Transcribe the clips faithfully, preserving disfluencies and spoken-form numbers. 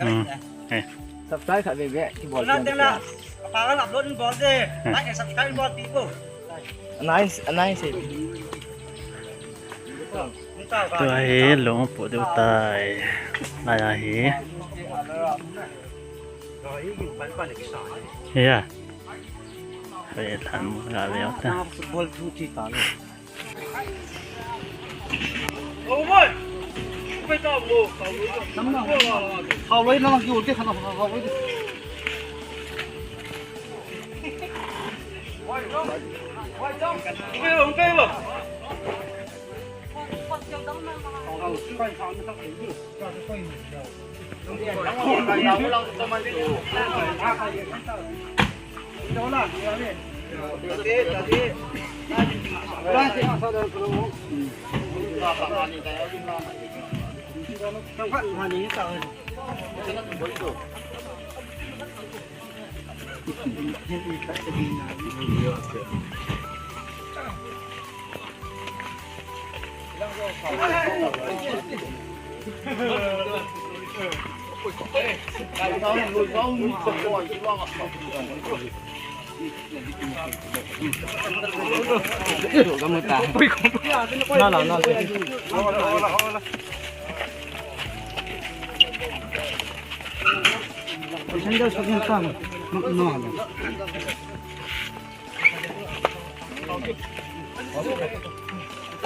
Hmm. Eh. Subscribe khat bebe, kibol. Nai, nai se. Tua hi lung pu diu tai. Nai a hi. Ya. Hei, than mu ga ve ta.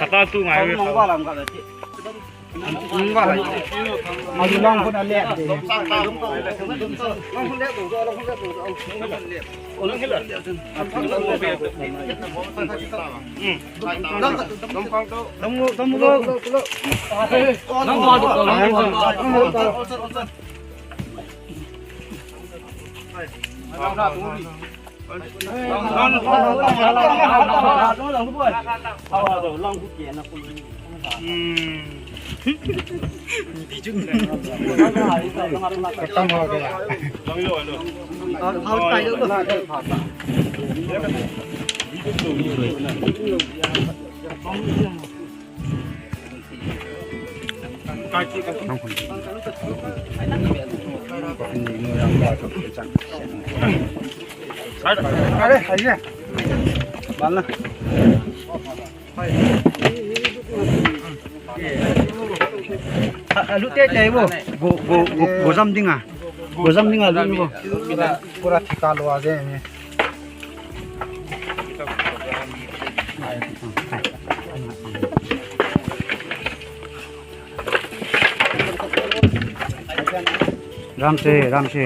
Taka tu ngai. Alu te te bo, bo, bo, bo, bo jam ding a. Gojam ni nga ding bo. Pura, pura thika lo a je ni. Ramse, Ramse.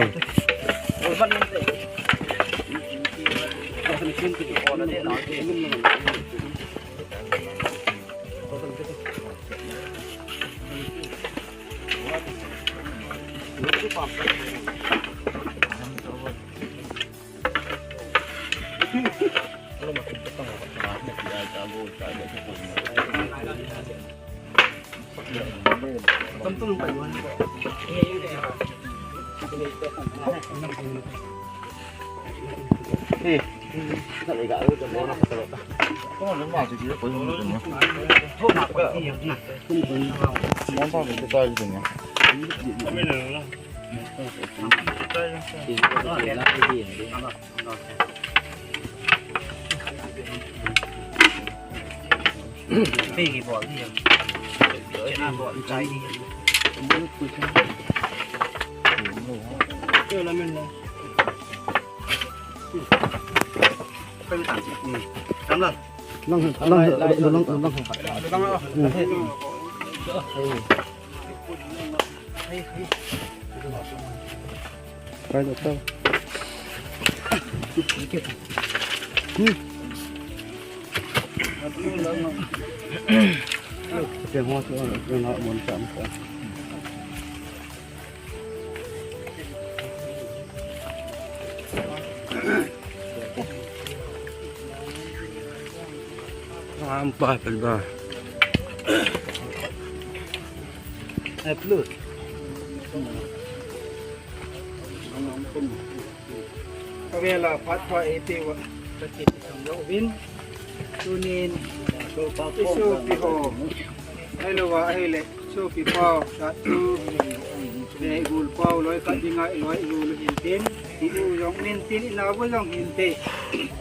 Ampa pelba. Aplut. Kavela phat pha eipeuva Pathen ithangvah uvin. Tunin isopiho, ahilouva ahile isopi pau, satu, le igol pau, loi khat dinga iloi igol u hintin, iu jong hintin, inao jong hinte,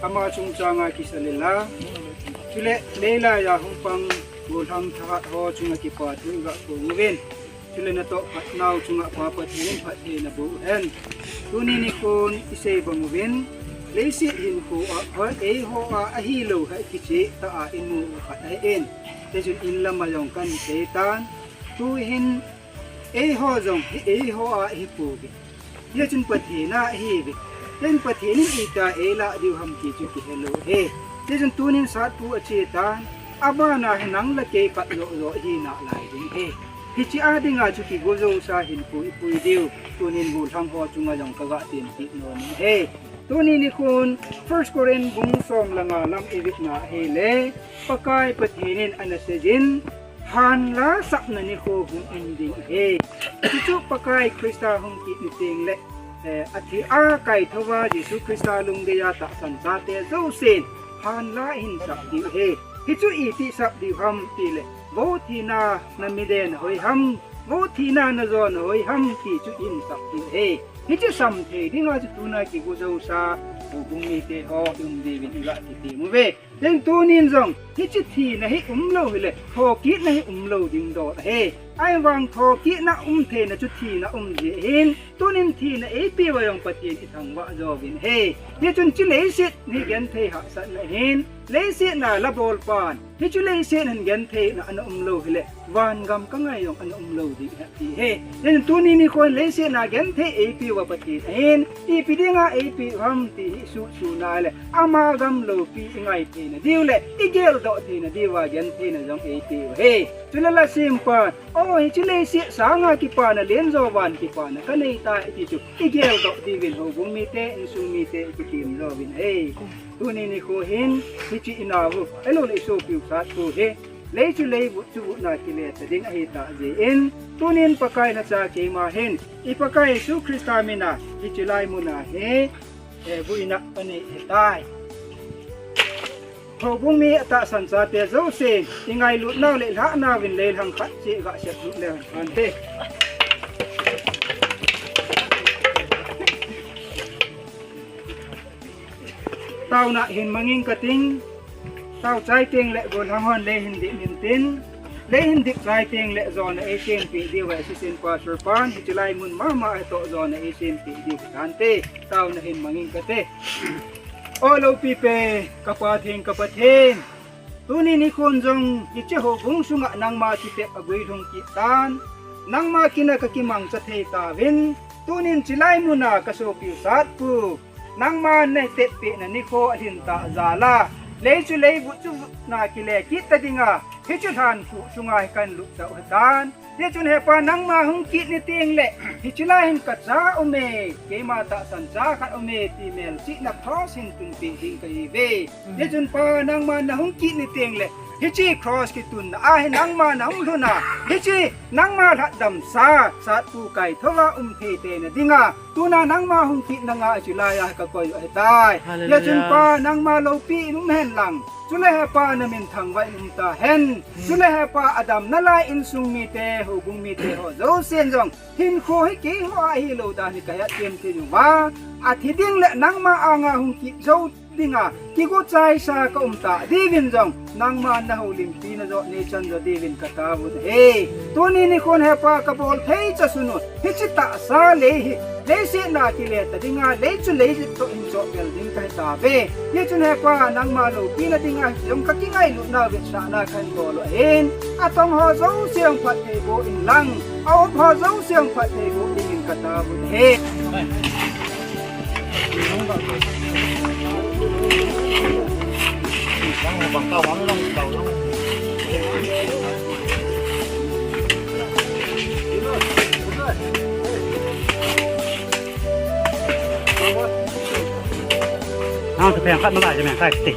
ama chungchanga kisalel a. Chule leilai a hung pang golhang thahat ho chunga kipa thu iga phong uvin. Chule natoh phatnau chunga Pa Pathen in phatthei naboh hen. Tuni nikhon isei bang uvin, leiset hinkho a, eiho a ahilou hai kicheh tah a imu u khat ahin. Hichun in lama jong kahin seitan. Tuhin eiho jong hi eiho a ihipouvin. Hichun Pathen a ihiuvin. Hichun Pathen in itih a eilah diu ham ti chu kihelou ahi. Hichun tunin satpu achetan. Abana hi nang le kei khat joh joh ihi nalai ding ahi. Hiche a dinga chu kigo jousa hinkho ipui diu. Tunin golhang ho chunga jong kaga temkit nom ahi. Tuni nikhon First Corinth bung som le nga lam ivetna ahile, Pakai Pathen in ana seijin, hanla sapna nikho hung um ding ahi. Hichu Pakai Christa hung kit ni tengle, eh, athi a kaithouva Jesu Christa lungdei a tahsan chate jousen hanla ahin sap diu ahi. Hichu iti sap diu ham tile, vo thina na milen hoi ham, vo thina na jon hoi ham ti chu ahin sap diu ahi. Hichu sam thei dinga chu tuna kigo jousa houbung mite ho um diuvin iga kitem uve. Hichun tunin jong hiche thina hi umlou hile, thokitna hi umlou ding dol ahi. Ahivang thokitna um theina chu thina um ji ahin, tunin thina eipeuva jong Pathen ithangvah jouvin ahi. Hichun hiche leiset hi genthei hahsatna ahin, leiset a la bolpan hiche leiset hin gentheina ana umlou hile, vangam kangai jong ana umlou ding ahi. Hichun tuni nikhon leiset a genthei eipeuva Pathen ahin, ipi dinga eipeu ham ti hi isuhsuh nale, ama gam loupi ingai theina diu le igeldoh theina diuva gentheina jong eipeu ahi. Chule la simpan, o, hiche leiset sanga kipana lenjo van kipana kaneitai ti chu igeldoh diuvin houbung mite, insung mite ikitem jouvin ahi. Tuni nikho hin hiche inao u, ahilouleh isopiu satpu hi, lei chu lei, vut chu vutna kile ta ding ahitah jeh in, tunin Pakai nacha keima hin, i Pakai Jesu Christa mina hiche lai muna hi, eh, vuina anei ahitai. Houbung mi atahsan chate jousen ingailutnau le lhahnauvin leilhang khat cheh gasep lut leu hen te. Taona hin mangin kating, tao chai tengle golhang hon lei hin dih intin, Tei hin dik chai teng le jona eisempeh diu a assistant pastor pan, hiche lai mun mama a toh jona eisempeh diu tante, taona hin mangin kate. O loupi pen, ka Pathen, ka Pathen. Tuni nikhon jong, hiche houbung sunga nangma kitep a guilhung kit tan. Nangma kin a ka kimangcha thei tauvin. Tunin chilai muna ka sopiu Satpu. Nangma na tepna nikho alhin ta jal a. Lei chu lei, vut chu vut na kile kit ta dinga. Hichu lhan khu sunga hi kan lut tau hitan. Hichun Hepa nangma hung kit ni teng le. Hichu lai hin ka cha um e. Keima tahsan cha khat um e ti melchihna cross hin tunpeh ding kahi uve. Hichun Pa nangma na hung kit ni teng le. Hiche cross kitunna a hi nangma na hung lhun a. Hiche nangma lhatdamsa. Satpu kaithou a um thei tena dinga. Tuna nangma hung kit na nga a chilai a ka koi u ahitai. Hallelujah. Hichun Pa nangma loupi in um hen lang. Chule Hepa na min thangvah in um ta hen. Chule Hepa adamna lai insung mite, houbung mite ho jousen jong. Hinkho hi keiho a hilou dan hi ka hethem thei uva. Athi ding le nangma anga hung kit jou dinga, kigo chaisa ka um ta diuvin jong, nangma na houlimpi na jo nei chan jo diuvin ka taovin ahi. Tuni nikhon Hepa ka bol thei cha sunu, hiche tahsa lei hi, leiset na kile ta dinga, lei chu lei toh hin choh bel ding kahi tauve. Hichun Hepa nangma loupina dinga, jong ka kingailutna vetsahna kahin bol u ahin, atong ho jouse hung phatthei boh in lang, a-um ho jouse hung phatthei boh dingin ka taovin ahi. Nang, chapang khat nalai, chapang khat ti.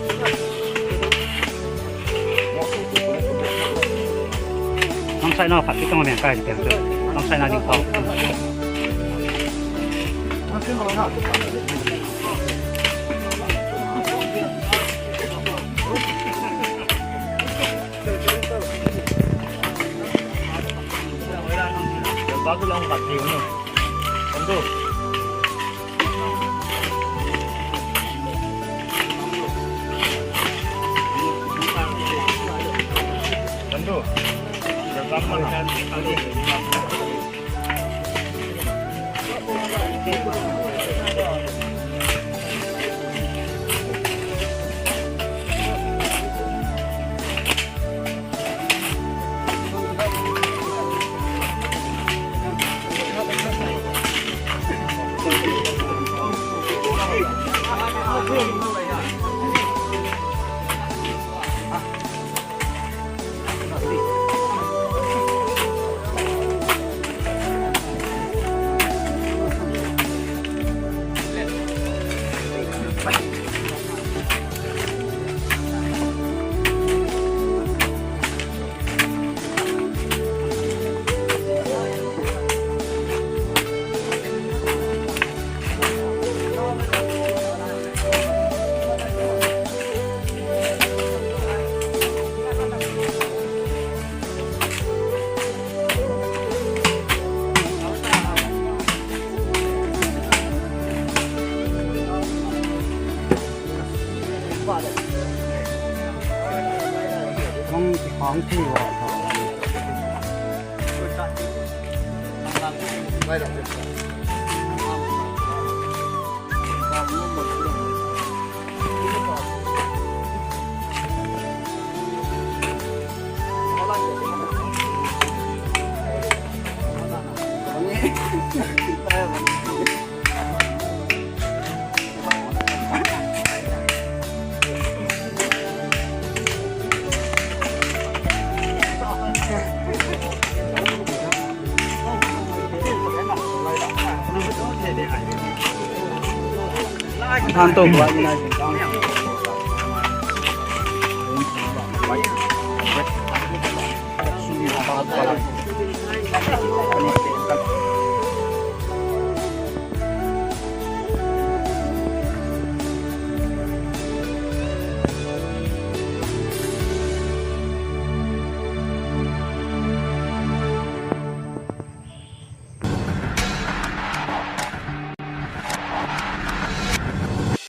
Nang sai na phat kitong meng kai tiang chu. Nang sai na ding pau. Than to.